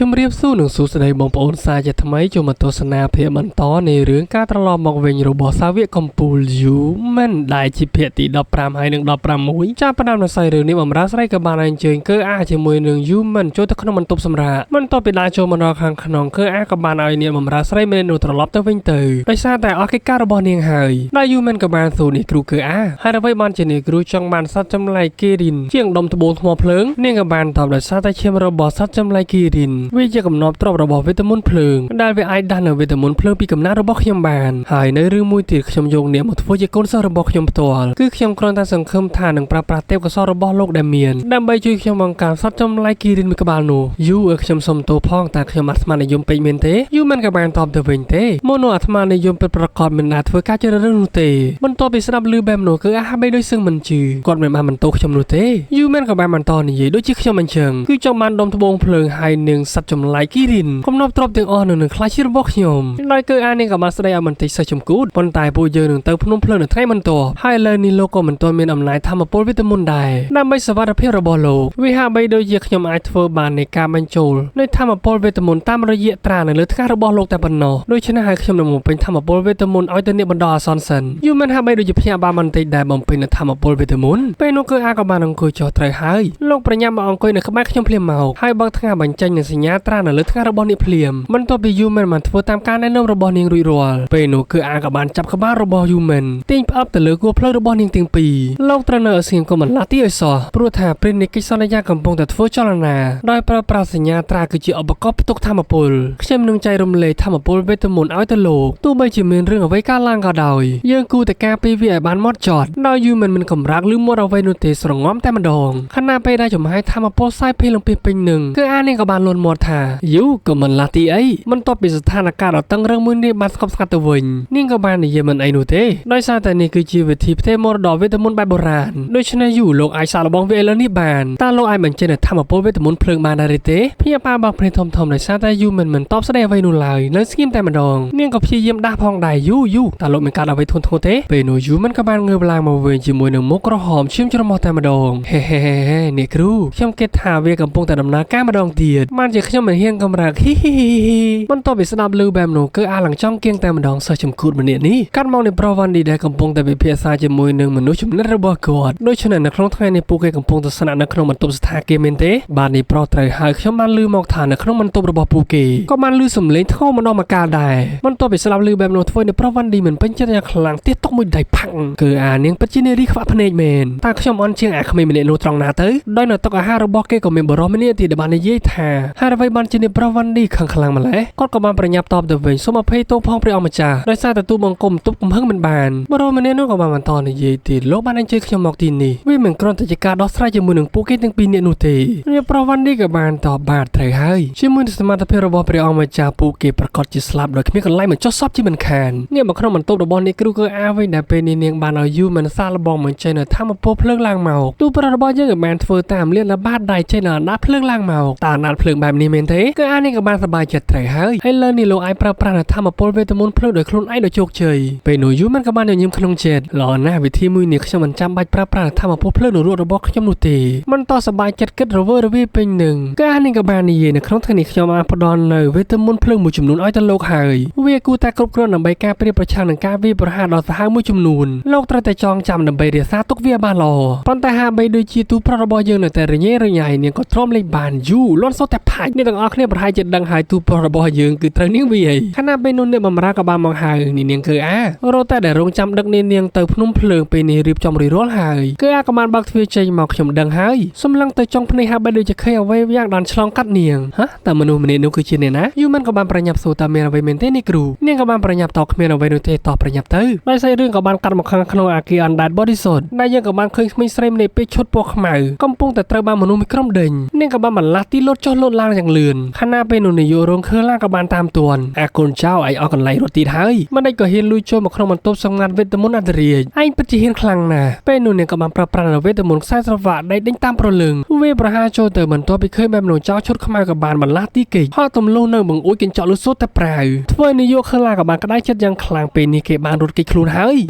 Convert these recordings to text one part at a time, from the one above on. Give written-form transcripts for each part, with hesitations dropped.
ជំរាបសួរនិងសួស្តីបងប្អូនសាជាថ្មីចូលមកទស្សនាភាគបន្តនៃរឿងការត្រឡប់មកវិញរបស់សាវកកំពូលយូមិនដែលជាភាគទី15ហើយនិង16ចាប់ផ្ដើមនៅសាច់រឿងនេះបំរើស្រីក៏បានអញ្ជើញគឺអាជាមួយនឹងយូមិនចូលទៅក្នុងបន្ទប់សម្រាកបន្ទាប់ពីដើរចូលមកដល់ខាងក្នុងគឺអាក៏បានឲ្យនាងបំរើស្រីម្នាក់នោះត្រឡប់ទៅវិញទៅដោយសារតែអស់កិច្ចការរបស់នាងហើយដោយយូមិនក៏បានសួរនេះគ្រូគឺអាហើយអ្វីបានជានេះគ្រូចង់បានសត្វចម្លែកគីរិនជាងដុំត្បូងថ្មភ្លើងនាងក៏បានតបដោយសារតែឈាមរបស់សត្វចម្លែកគីរិនវាជាកំណប់ទ្រព្យរបស់វេទមន្តភ្លើងដែលវាអាចដាស់នៅវេទមន្តភ្លើងពីកំណើតរបស់ខ្ញុំបានហើយនៅរឿងមួយទៀតខ្ញុំយកនាងមកធ្វើជាកូនសិស្សរបស់ខ្ញុំផ្ទាល់គឺខ្ញុំគ្រាន់តែសង្ឃឹមថានឹងប្រើប្រាស់ទេពកោសល្យរបស់លោកដែលមានដើម្បីជួយខ្ញុំបង្កើនសត្វចម្លែកគីរិនមួយក្បាលនោះយូឲ្យខ្ញុំសុំទោសផងតើខ្ញុំអាត្មានិយមពេកមែនទេយូមិនក៏បានតបទៅវិញទេមកនោះអាត្មានិយមពិតប្រាកដមិនអាចធ្វើការជ្រើសរើសនោះទេបន្ទាប់ពីស្ដាប់ឮបែបនោះគឺអាហាបីដូចសឹងមិនជឿគាត់មិនបានបន្ទោសខ្ញុំនោះទេយូមិនក៏បានបន្តនិយាយដូចជាខ្ញុំអញ្ចឹងគឺចង់បានដុំត្បូងភ្លើងហើយនឹងសត្វចម្លែកគីរិនកំណប់ទ្រព្យទាំងអស់នឹងនឹងខ្លាចជារបស់ខ្ញុំដោយគឺអានេះក៏បានស្ដីឲ្យបន្តិចសិស្សចំគូតប៉ុន្តែពួកយើងនឹងទៅភ្នំភ្លើងនៅថ្ងៃបន្ទាប់ហើយឥឡូវនេះលោកក៏មិនទាន់មានអំណាចធម្មពលវេទមន្តដែរដើម្បីសុវត្ថិភាពរបស់លោកវាហាក់បីដូចជាខ្ញុំអាចធ្វើបាននៃការបញ្ចូលនៃធម្មពលវេទមន្តតាមរយៈត្រានៅលើថ្កាសរបស់លោកតែប៉ុណ្ណោះដូច្នេះហើយខ្ញុំនឹងបំពេញធម្មពលវេទមន្តឲ្យទៅអ្នកបណ្ដោះអាសន្នសិនយូមិនហាក់បីដូចជាភ្ញាក់បានបន្តិចដែលបំពេញនៅធម្មពលវេទមន្តពេលនោះគឺអាក៏បានអង្គុយចុះត្រូវហើយលោកប្រញាប់មកអង្គុយនៅក្បែរខ្ញុំភ្លាមមកហើយបើកថ្ងាសបញ្ចេញនូវសញ្ញាត្រានៅលើថ្ងាសរបស់នាងភ្លាមបន្ទាប់ពីយូមែនបានធ្វើតាមការណែនាំរបស់នាងរួចរាល់ពេលនោះគឺអាក៏បានចាប់ក្បាលរបស់យូមែនទាញផ្អឹបទៅលើគោផ្លូវរបស់នាងទាំងពីរលោកត្រូវនៅឲ្យស្ងៀមកុំបន្លាស់ទីឲ្យសោះព្រោះថាព្រះនៃកិច្ចសន្យាកំពុងតែធ្វើចលនាដោយប្រើប្រាស់សញ្ញាត្រាគឺជាឧបករណ៍ផ្ទុកធម្មពលខ្ញុំនឹងចែករំលែកធម្មពលវេទមន្តឲ្យទៅលោកទោះបីជាមានរឿងអ្វីកើតឡើងក៏ដោយយើងគួរតែការពារវាឲ្យបានម៉ត់ចត់ដោយយូមែនមិនកម្រើកឬមាត់អ្វីនោះទេស្រងំតែម្ដងខណៈពេលដែលចំហាយធម្មពលសាយភាយលំពីពេញនឹងគឺអានាងក៏បានលន់មាត់ថាយូក៏មិនឡាស់ទីអីបន្ទាប់ពីស្ថានភាពដ៏តឹងរឹងមួយនេះបានស្ងប់ស្ងាត់ទៅវិញនាងក៏បាននិយាយមិនអីនោះទេដោយសារតែនេះគឺជាវិធីផ្ទេរមរតកវេទមន្តបែបបុរាណដូច្នេះយូលោកអាចសាកល្បងវាឥឡូវនេះបានតើលោកអាចបញ្ចេញនូវធម្មពលវេទមន្តភ្លើងបានដែរឬទេភ្ញាក់ប៉ាបើកភ្នែកធំៗដោយសារតែយូមិនតបស្ដីអ្វីនោះឡើយនៅស្ងៀមតែម្ដងនាងក៏ព្យាយាមដាស់ផងដែរយូយូតើលោកមានកើតអ្វីធ្ងន់ធ្ងរទេពេលនោះយូមិនក៏បានងើបឡើងមកវិញជាមួយនឹងមុខក្រហមឈាមច្រមុះតែម្ដងហេហេហេនេះគ្រូខ្ញុំគិតថាវាកំពុងតែដំណើរការម្ដងទៀតបានជាខ្ញុំមិនហ៊ានកម្រើកហ៊ីហ៊ីហ៊ីបន្ទាប់ពីស្ដាប់ឮបែបនោះគឺអាឡើងចង់គៀងតែម្ដងសិស្សចំគូតម្នាក់នេះកាត់មកនៃប្រវត្តិនេះដែលកំពុងតែពិភាក្សាជាមួយនឹងមនុស្សចំណិតរបស់គាត់ដូច្នេះនៅក្នុងថ្ងៃនេះពួកគេកំពុងតែស្នាក់នៅក្នុងបន្ទប់ស្ថាគារមែនទេបាទនេះប្រុសត្រូវហើយខ្ញុំបានឮមកថានៅក្នុងបន្ទប់របស់ពួកគេក៏បានឮសំឡេងធ្ងោម្ដងម្កាលដែរបន្ទាប់ពីស្ដាប់ឮបែបនោះធ្វើនៅប្រវត្តិនេះមិនពេញចិត្តយ៉ាងខ្លាំងទៀតຕົកមួយដៃផាំងគឺអានាងពិតជានារីខ្វាក់ភ្នែកមែនតើខ្ញុំអន់ជាងអាក្មេងម្នាក់នោះត្រង់ណាទៅដោយនៅតុអាហាររបស់គេក៏មានបុរសម្នាក់ទៀតដែលបាននិយាយថាហេតុអ្វីបានជានេះប្រវត្តិនេះខឹងខ្លាំងម្ល៉េះគាត់ក៏បានប្រញាប់តបទៅវិញសូមអភ័យទោសផងព្រះអង្គម្ចាស់ដោយសារតែទូបង្គំទប់កំហឹងមិនបានបុរសម្នាក់នោះក៏បានបន្តនិយាយទៀតលោកបានអញ្ជើញខ្ញុំមកទីនេះវាមិនគ្រាន់តែជាការដោះស្រាយជាមួយនឹងពួកគេទាំងពីរនាក់នោះទេនេះប្រវត្តិនេះក៏បានតបបាទត្រូវហើយជាមួយនឹងសមត្ថភាពរបស់ព្រះអង្គម្ចាស់ពួកគេប្រកាសជាស្លាប់ដោយគ្មានកន្លែងបញ្ចុះសពជាមិនខានងាកមកក្នុងបន្ទប់របស់អ្នកគ្រូគឺអាវិញដែលពេលនេះនាងបានឲ្យយូមិនសាកល្បងបញ្ចេញនៅធម្មពលភ្លើងឡើងមកទូប្រុសរបស់យើងក៏បានធ្វើតាមលៀនល្បាតដៃចេញនៅអណ្ដាតភ្លើងឡើងមកតើអណ្ដាតភ្លើងបែបនេះមែនទេគឺអានេះក៏បានសប្បាយចិត្តត្រូវហើយឥឡូវនេះលោកអាចប្រើប្រាស់នៅធម្មពលវេទមន្តភ្លើងដោយខ្លួនឯងដោយជោគជ័យពេលនោះយូមិនក៏បានញញឹមក្នុងចិត្តល្អណាស់វិធីមួយនេះខ្ញុំមិនចាំបាច់ប្រើប្រាស់ធម្មពលភ្លើងនៅរត់របស់ខ្ញុំនោះទេមិនតសប្បាយចិត្តគិតរវើរវាយពេញនឹងគឺអានេះក៏បាននិយាយនៅក្នុងថ្ងៃនេះខ្ញុំបានផ្ដល់នៅវេទមន្តភ្លើងមួយចំនួនឲ្យទៅលោកហើយវាគួរតែគ្រប់គ្រាន់ដើម្បីការព្រាប្រឆាំងនឹងការវាយប្រហារដ៏សាហាវមួយចំនួនលោកត្រូវតែចងចាំដើម្បីរក្សាទុកវាបានល្អប៉ុន្តែហាក់បីដូចជាទូប្រុសរបស់យើងនៅតែរញ៉េរញ៉ៃនាងក៏ទ្រាំលេងបានយូរលន់សូតែផាច់អ្នកទាំងអស់គ្នាប្រហែលជាដឹងហើយទូប្រុសរបស់យើងគឺត្រូវនាងវាយខណៈពេលនោះអ្នកបម្រើក៏បានមកហៅនេះនាងគឺអារត់តែដែលរងចាំដឹកនាងទៅភ្នំភ្លើងពេលនេះរៀបចំរួចរាល់ហើយគឺអាក៏បានបើកទ្វារចេញមកខ្ញុំដឹងហើយសំឡឹងទៅចុងភ្នែកហាក់បីដូចជាឃើញអ្វីយ៉ាងបានឆ្លងកាត់នាងហ៎តើមនុស្សម្នាក់នោះគឺជាអ្នកណាយូមិនក៏បានប្រញាប់សួរតើមានអ្វីមែនទេនេះគ្រូនាងក៏បានប្រញាប់តគ្មានអ្វីនោះទេតោះប្រញាប់ទៅដោយសាច់រឿងក៏បានកាត់មកខាងក្នុងអាគារអណ្ដែតបរិសុទ្ធដែលយើងក៏បានឃើញក្មេងស្រីម្នាក់ពេលឈុតពណ៌ខ្មៅកំពុងតែត្រូវបានមនុស្សមួយក្រុមដេញនាងក៏បានបន្លាស់ទីលោតចុះលោតឡើងយ៉ាងលឿនខណៈពេលនោះនាយករងខើឡាក៏បានតាមទាន់អាកូនចៅឯងអស់កន្លែងរត់ទៀតហើយមិនដេចក៏ហ៊ានលួចចូលមកក្នុងបន្ទប់សម្ងាត់វេទមន្តអន្តរាយឯងពិតជាហ៊ានខ្លាំងណាស់ពេលនោះនាងក៏បានប្រើប្រាស់វេទមន្តខ្សែស្រវាក់ដែលដេញតាមប្រលឹងវាប្រហារចូលទៅបន្ទាប់ពីឃើញបែបនោះចោលឈុតខ្មៅក៏បានបន្លាស់ទីគេចហត់ទម្លុះនៅបង្អួចកញ្ចក់លុះសូត្រតែប្រាវធ្វើនាយកខើឡាក៏បានក្តៅចិត្តយ៉ាងខ្លាំងពេលនេះគេបានរត់គេចខ្លួនហើ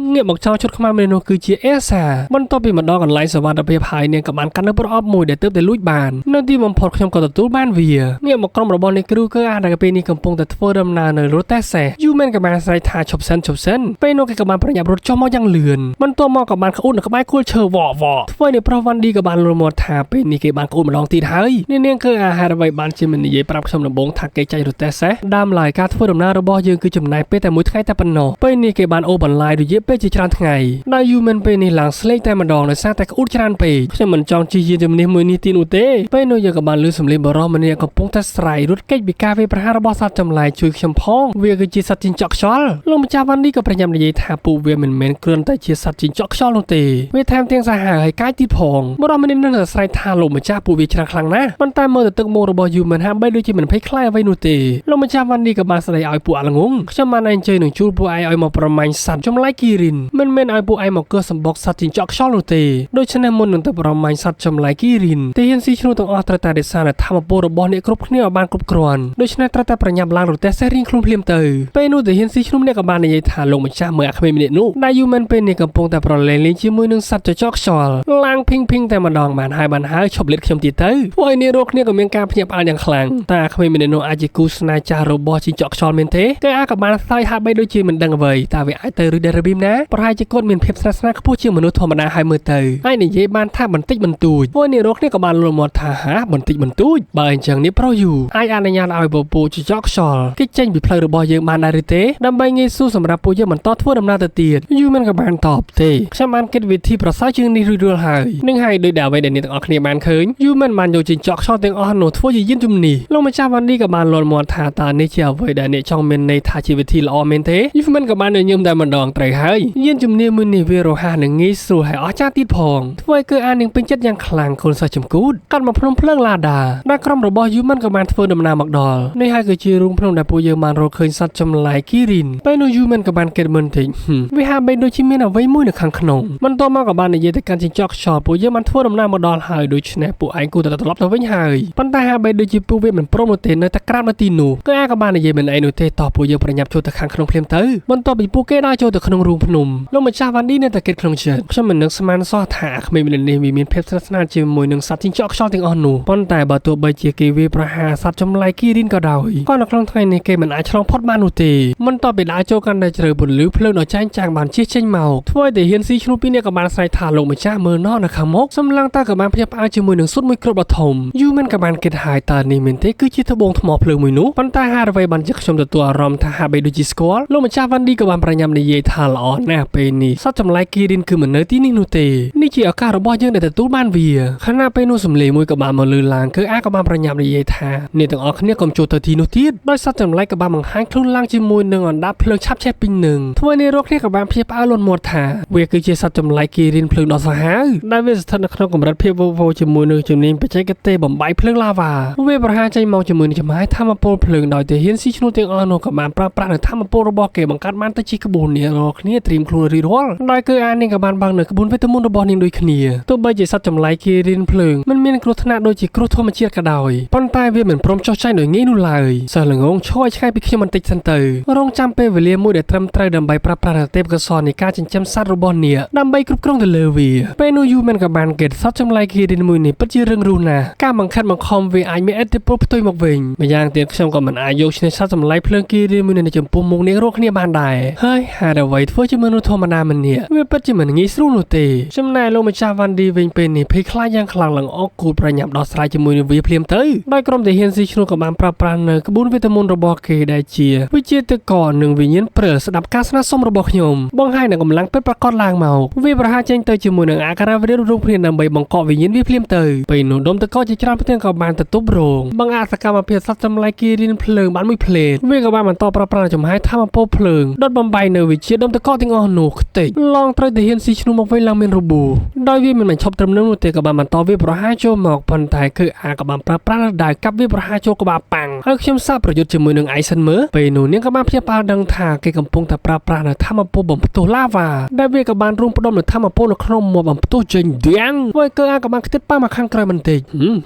យងាកមកចោលឈុតខ្មៅម្នាក់នោះគឺជាអេសាបន្ទាប់ពីមកដល់កន្លែងសុវត្ថិភាពហើយនាងក៏បានកាន់នៅប្រអប់មួយដែលទើបតែលួចបាននៅទីបំផុតខ្ញុំក៏ទទួលបានវា ងាកមកក្រុមរបស់នេះគ្រូគឺអាចដែលពេលនេះកំពុងតែធ្វើដំណើរនៅរថេសេយូមែនក៏បានស្រែកថាឈប់សិនឈប់សិនពេលនោះគេក៏បានប្រញាប់រត់ចុះមកយ៉ាងលឿនបន្ទាប់មកក៏បានក្អួតនៅក្បែរគល់ឈើវ៉វធ្វើឲ្យប្រុសវ៉ាន់ឌីក៏បានលល់មាត់ថាពេលនេះគេបានក្អួតម្ដងទៀតហើយនាងគឺអាហារអ្វីបានជាមិននិយាយប្រាប់ខ្ញុំដំបូងថាគេចាញ់រថេសេដើមឡើយការធ្វើដំណើររបស់យើងគឺចំណាយពេលតែមួយថ្ងៃតែប៉ុណ្ណោះពេលនេះគេបានអូបន្លាយរយៈពេលជាច្រើនថ្ងៃដោយយូមែនពេលនេះឡើងស្លេកតែម្ដងដោយសារតែក្អួតច្រើនពេកខ្ញុំមិនចង់ជិះយានជំនិះមួយនេះទីនោះទេពេលនោះយើងក៏បានឮសំឡេងបរិសម្នាក់កំពុងតែស្រែករត់គេចពីការវាយប្រហាររបស់សត្វចម្លែកជួយខ្ញុំផងវាគឺជាសត្វជីងចក់ខ្យល់លោកម្ចាស់វ៉ាន់ឌីក៏ប្រញាប់និយាយថាពួកវាមិនមែនគ្រាន់តែជាសត្វជីងចក់ខ្យល់នោះទេវាថែមទាំងសាហាវហើយកាយទៀតផងបរិសម្នាក់នឹងស្រែកថាលោកម្ចាស់ពួកវាច្រើនខ្លាំងណាស់ប៉ុន្តែមើលទៅទឹកមុខរបស់យូមែនហាក់បីដូចជាមិនភ័យខ្លាចអ្វីនោះទេលោកម្ចាស់វ៉ាន់ឌីក៏បានស្ដីឲ្យពួកអាល្ងងខ្ញុំបានអញ្ជើញនឹងជួលពួកឯងឲ្យមកប្រមាញ់សត្វចម្លែកគីរិនមិនមែនឲ្យពួកឯងមកកើសម្បុកសត្វជីងចក់ខ្យល់នោះទេដូច្នេះមុននឹងទៅប្រមាញ់សត្វចម្លែកគីរិនទាហានស៊ីឈ្នួលទាំងអស់ត្រូវតែរក្សានូវធម៌ពលរបស់អ្នកគ្រប់គ្នាឲ្យបានគ្រប់គ្រាន់ដូច្នេះត្រូវតែប្រញាប់ឡើងរទេះសេះរៀងខ្លួនភ្លាមទៅពេលនោះទាហានស៊ីឈ្នួលអ្នកក៏បាននិយាយថាលោកម្ចាស់មើលអាក្មេងម្នាក់នោះដែលយូមែនពេលនេះកំពុងតែប្រឡែងលេងជាមួយនឹងសត្វចចកខ្យល់ឡើងភីងភីងតែម្ដងបានហើយបានហើយឈប់លេតខ្ញុំទៀតទៅពួកឯនេះរកគ្នាក៏មានការភ្ញាក់ផ្អើលយ៉ាងខ្លាំងតែអាក្មេងម្នាក់នោះអាចជាគូស្នេហ៍ចាស់របស់ជីងចក់ខ្យល់មែនទេគេអាចក៏បានសើចហាក់បីដូចជាមិនដឹងអ្វីតើវាអាចទៅឬដែររបៀបណាប្រហែលជាគាត់មានភាពស្និទ្ធស្នាលខ្ពស់ជាងមនុស្សធម្មតាហើយមើលទៅហើយនិយាយបានថាបន្តិចបន្តួចពួកនេះរកគ្នាក៏បានលល់មាត់ថាហាបន្តិចបន្តួចបើអញ្ចឹងនេះប្រុសយូអាចអនុញ្ញាតឲ្យពពូចចកខ្យល់គេចេញពីផ្លូវរបស់យើងបានដែរឬទេដើម្បីងាយស្រួលសម្រាប់ពួកយើងបន្តធ្វើដំណើរទៅទៀតយូមិនក៏បានតបទេខ្ញុំបានគិតវិធីប្រសើរជាងនេះរួចរាល់ហើយនឹងហើយដោយដែលអ្វីដែលអ្នកទាំងអស់គ្នាបានឃើញយូមិនបានយកជីងចក់ខ្យល់ទាំងអស់នោះធ្វើជាយានជំនិះលោកម្ចាស់វ៉ាន់ឌីក៏បានលល់មាត់ថាតើនេះជាអ្វីដែលអ្នកចង់មានន័យថាជាវិធីល្អមែនទេយូមិនក៏បានញញឹមតែម្ដងត្រូវហើយយានជំនិះមួយនេះវារហ័សនិងងាយស្រួលហើយអស្ចារ្យទៀតផងធ្វើឲ្យគឺអាននឹងពេញចិត្តយ៉ាងខ្លាំងកូនសិស្សចំគូតកាត់មកភ្នំភ្លើងឡាដាដែលក្រុមរបស់យូមិនក៏បានធ្វើដំណើរមកដល់នេះហើយគឺជារូងភ្នំដែលពួកយើងបានរកឃើញសត្វចម្លែកគីរិនពេលនោះយូមិនក៏បានគិតមុនតិចវាហាក់បីដូចជាមានអ្វីមួយនៅខាងក្នុងបន្ទាប់មកក៏បាននិយាយទៅកាន់ជីងចក់ខ្យល់ពួកយើងបានធ្វើដំណើរមកដល់ហើយដូច្នេះពួកឯងគួរតែត្រឡប់ទៅវិញហើយប៉ុន្តែហាក់បីដូចជាពួកវាមិនព្រមនោះទេនៅតែក្រាបនៅទីនោះគឺអាក៏បាននិយាយមិនអីនោះទេតោះពួកយើងប្រញាប់ចូលទៅខាងក្នុងភ្លាមទៅបន្ទាប់ពីពួកគេដើរចូលទៅក្នុងរូងភ្នំលោកម្ចាស់វ៉ាន់ឌីនៅតែគិតក្នុងចិត្តខ្ញុំមិននឹកស្មានសោះថាក្មេងម្នាក់នេះវាមានភាពស្និទ្ធស្នាលជាមួយនឹងសត្វជីងចក់ខ្យល់ទាំងអស់នោះប៉ុន្តែបើទោះបីជាគេវាប្រហារសត្វចម្លែកគីរិនក៏ដោយក៏នៅក្នុងថ្ងៃនេះគេមិនអាចឆ្លងផុតបាននោះទេបន្ទាប់ពីដើរចូលកាន់តែជ្រៅពន្លឺភ្លើងដ៏ចែងចាំងបានជះចេញមកធ្វើឲ្យទាហានស៊ីឈ្នួលពីរនាក់ក៏បានស្រែកថាលោកម្ចាស់មើលណោះនៅខាងមុខសម្លឹងតើក៏បានភ្ញាក់ផ្អើលជាមួយនឹងសុទ្ធមួយគ្រាប់ដ៏ធំយូមែនក៏បានគិតហើយតើនេះមែនទេគឺជាត្បូងថ្មភ្លើងមួយនោះប៉ុន្តែហាអ្វីបានជាខ្ញុំទទួលអារម្មណ៍ថាហាក់បីដូចជាស្គាល់លោកម្ចាស់វ៉ាន់ឌីក៏បានប្រញាប់និយាយថាល្អណាស់ពេលនេះសត្វចម្លែកគីរិនគឺមិននៅទីនេះនោះទេនេះជាឱកាសរបស់យើងដែលទទួលបានវាខណៈពេលនោះសំឡេងមួយក៏បានមកលឺឡើងគឺអាក៏បានប្រញាប់និយាយថាអ្នកទាំងអស់គ្នាកុំចូលទៅទីនោះទៀតដោយសត្វចម្លែកក៏បានបង្ហាញខ្លួនឡើងជាមួយនឹងអណ្ដាតភ្លើងឆាប់ឆេះពេញនឹងធ្វើនេះរកគ្នាក៏បានភ្ញាក់ផ្អើលលន់មាត់ថាវាគឺជាសត្វចម្លែកគីរិនភ្លើងដ៏សាហាវដែលវាស្ថិតនៅក្នុងកម្រិតភាពវោវជាមួយនឹងជំនាញបច្ចេកទេសបំបីភ្លើងឡាវ៉ាវាប្រហារចេញមកជាមួយនឹងចំហាយធម្មពលភ្លើងដោយទាហានស៊ីឈ្នួលទាំងអស់នោះក៏បានប្រើប្រាស់នៅធម្មពលរបស់គេបង្កើតបានទៅជាក្បួននេះរកគ្នាត្រៀមខ្លួនរីរាល់ដោយគឺអានាងក៏បានបាំងនៅក្បួនវេទមន្តរបស់នាងដូចគ្នាទោះបីជាសត្វចម្លែកគីរិនភ្លើងមិនមានគ្រោះថ្នាក់ដូចជាគ្រោះធម្មជាតិក៏ដោយប៉ុន្តែវាមិនព្រមចុះចាញ់ដោយងាយនោះឡើយសិស្សល្ងងឈរឲ្យឆ្ងាយពីខ្ញុំបន្តិចសិនទៅរងចាំពេលវេលាមួយដែលត្រឹមត្រូវដើម្បីប្រើប្រាស់ទេពកោសល្យនៃការចិញ្ចឹមសត្វរបស់នាងដើម្បីគ្រប់គ្រងទៅលើវាពេលនោះយូមែនក៏បានគិតសត្វចម្លែកគីរិនមួយនេះពិតជារឹងរូសណាស់ការបង្ខិតបង្ខំវាអាចមានឥទ្ធិពលផ្ទុយមកវិញម្យ៉ាងទៀតខ្ញុំក៏មិនអាចយកឈ្នះសត្វចម្លែកភ្លើងគីរិនមួយនេះនៅចំពោះមុខនាងរកគ្នាបានដែរហើយហេតុអ្វីធ្វើជាមនុស្សធម្មតាម្នាក់វាពិតជាមិនងាយស្រួលនោះទេចំណែកលោកម្ចាស់វ៉ាន់ឌីវិញពេលនេះភ័យខ្លាចយ៉ាងខ្លាំងឡើងអកគូតប្រញាប់ដោះស្រាយជាមួយនឹងវាភ្លាមទៅដោយក្រុមទាហានស៊ីឈ្នួលក៏បានប្រើប្រាស់នៅក្បួនវេទមន្តរបស់គេដែលជាវិជាតកនិងវិញ្ញាណព្រិលស្ដាប់ការស្នើសុំរបស់ខ្ញុំបង្ហាញនូវកម្លាំងពិតប្រាកដឡើងមកវាប្រហារចេញទៅជាមួយនឹងអាការៈវិរិយរូបគ្នាដើម្បីបង្កកវិញ្ញាណវាភ្លាមទៅពេលនោះដុំតកជាច្រើនផ្ទាំងក៏បានទទួលរងបង្អាក់សកម្មភាពសត្វចម្លែកគីរិនភ្លើងបានមួយភ្លែតវាក៏បានបន្តប្រើប្រាស់ចំហាយធម្មពលភ្លើងដុតបំបីនៅវិជាដុំតកទាំងអស់នោះខ្ទេចឡងត្រូវទាហានស៊ីឈ្នួលមកវិញឡើងមានរបួសដោយវាមិនបញ្ឈប់ត្រឹមនោះទេក៏បានបន្តវាប្រហារចូលមកប៉ុន្តែគឺអាក៏បានប្រើប្រាស់ដាវកាប់វាប្រហារចូលក្បាលប៉ាំងហើយខ្ញុំសាកប្រយុទ្ធជាមួយនឹងអៃសិនមើលពេលនោះនាងក៏បានភ្ញាក់ផ្អើលដឹងថាគេកំពុងតែប្រើប្រាស់នៅធម្មពលបំផ្ទុះឡាវ៉ាដែលវាក៏បានរួមផ្ដុំនៅធម្មពលនៅក្នុងមាត់បំផ្ទុះចេញឌៀងធ្វើឲ្យគឺអាក៏បានខ្ទេចប៉ាមកខាងក្រោយបន្តិច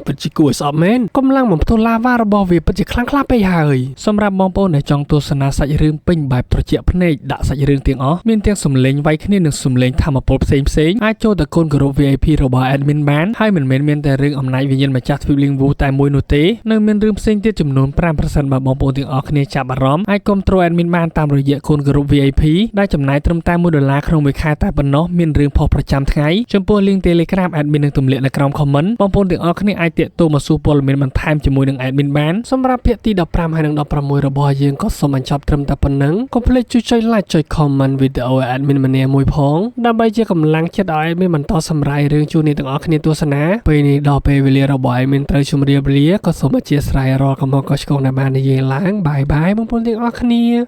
ពិតជាគួរឲ្យស្អប់មែនកម្លាំងបំផ្ទុះឡាវ៉ារបស់វាពិតជាខ្លាំងក្លាពេកហើយសម្រាប់បងប្អូនដែលចង់ទស្សនាសាច់រឿងពេញបែបត្រជាក់ភ្នែកដាក់សាច់រឿងទាំងអស់មានទាំងសំឡេងវាយគ្នានិងសំឡេងធម្មពលផ្សេងផ្សេងអាចចូលទៅកូនគោរព VIP របស់ admin បានហើយមិនមែនមានតែរឿងអំណាចវិញ្ញាណម្ចាស់ទ្វីបលីងវូតែមួយនោះ នោះទេនៅមានរឿងផ្សេងទៀតចំនួន5ប្រសិនបើបងប្អូនទាំងអស់គ្នាចាប់អារម្មណ៍អាចគាំទ្រ admin បានតាមរយៈកូនក្រុម VIP ដែលចំណាយត្រឹមតែ1ដុល្លារក្នុងមួយខែតែប៉ុណ្ណោះមានរឿងផុសប្រចាំថ្ងៃចំពោះ link Telegram admin នឹងទម្លាក់នៅក្រោម comment បងប្អូនទាំងអស់គ្នាអាចទាក់ទងមកសួរព័ត៌មានបន្ថែមជាមួយនឹង admin បានសម្រាប់ភាគទី15ហើយនិង16របស់យើងក៏សូមបញ្ចប់ត្រឹមតែប៉ុណ្ណឹងកុំភ្លេចជួយចុច like ចុច comment វីដេអូឲ្យ admin ម្នាក់មួយផងដើម្បីជាកម្លាំងចិត្តឲ្យ admin បន្តសម្រាយរឿងជូនអ្នកទាំងអស់គ្នាទស្សនាពេលនេះដល់ពេលវេលារបស់ admin ត្រូវជម្រាបលាក៏សូមអធ្យាស្រ័យរាល់កំហុសខុសឆ្គងដែលបាននិយាយឡើង bye bye បងប្អូនទាំងអស់គ្នា។